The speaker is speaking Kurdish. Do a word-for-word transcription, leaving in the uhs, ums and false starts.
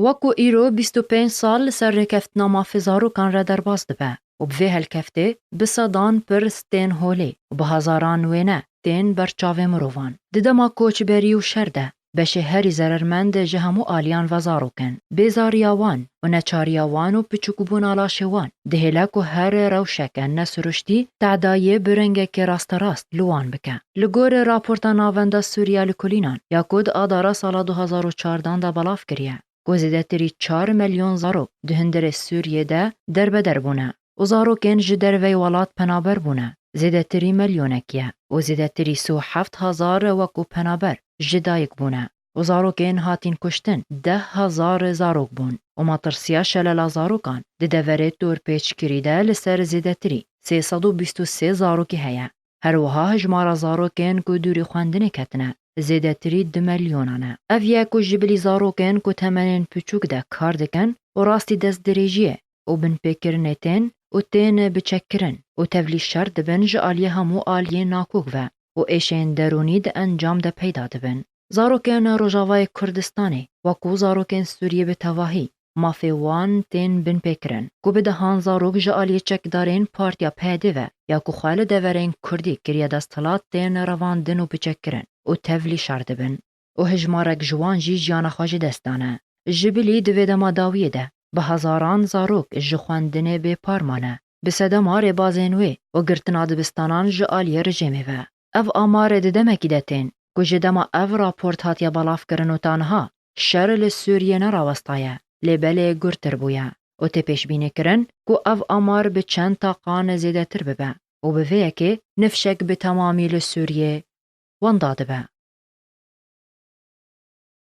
Wek ku îro bîst û pênc sal li ser rêkeftina mafê zarokan re derbas dibe û bi vê helkeftê bi sedan pirs tên holê û bi hezaran wêne tên ber çavê mirovan. Di dema koçberî û şer de beşê herî zerermend ji hemû aliyan ve zarok in. Bêzariya wan û neçariya wan û piçûkbûna laşê wan dihêle ku her rewşeke nesiruştî tedayê bi rengekê rasterast li wan bike. Li gor raporta Navenda Sûriya li Kulînan ya ku di adara sala du hazar û çardan de belav kiriye, ku zêdetirî çar milyon zarok di hundirê Sûriyê de derbeder bûne û zarokên ji derveyî welat penaber bûne zêdetirî milyonek ye û zêdetirî sî û heft hezar wekû penaber ji dayik bûne û zarokên hatîn kuştin deh hezar zarok bûn û matirsiya şelela zarokan di deverê dorpêçkirî de li ser zêdetirî sê sed û bîst û sê zarokî heye. Her wiha hijmara zarokên ku dûrî xwendinê ketine zêdetirî du milyonan e. Ev ye ku ji bilî zarokên ku temenên piçûk de kar dikin û rastî destdirêjiyê û binpêkirinê tên û tên biçekkirin û tevlî şer dibin ji aliyê hemû aliyên nakok ve û êşên derûnî di encam de peyda dibin. Zarokên Rojavayê Kurdistanê, wekû zarokên Sûriyê bi tevahî, mafê wan tên binpêkirin, ku bi dehan zarok ji aliyê çekdarên Partiya P D ve ya ku xwe li deverên Kurdî kiriye desthilat tên revandin û biçekkirin û tevlî şer dibin û hijmarek ji wan jî jiyana xwe ji dest dane. Ji bilî di vê dema dawiyê de bi hezaran zarok ji xwendinê bêpar mane, bi sedema rêbazên wê û girtina dibistanan ji aliyê rejêmê ve. Ev amare di demekî de tên ku ji dema ev raport hatiye belavkirin û ta niha şer li Sûriyê nerawestaye, lê belê gurtir bûye û tê pêşbînîkirin ku ev amar bi çend taqan zêdetir bibe û bi vê yekê nifşek bi temamî li Sûriyê wenda dibe.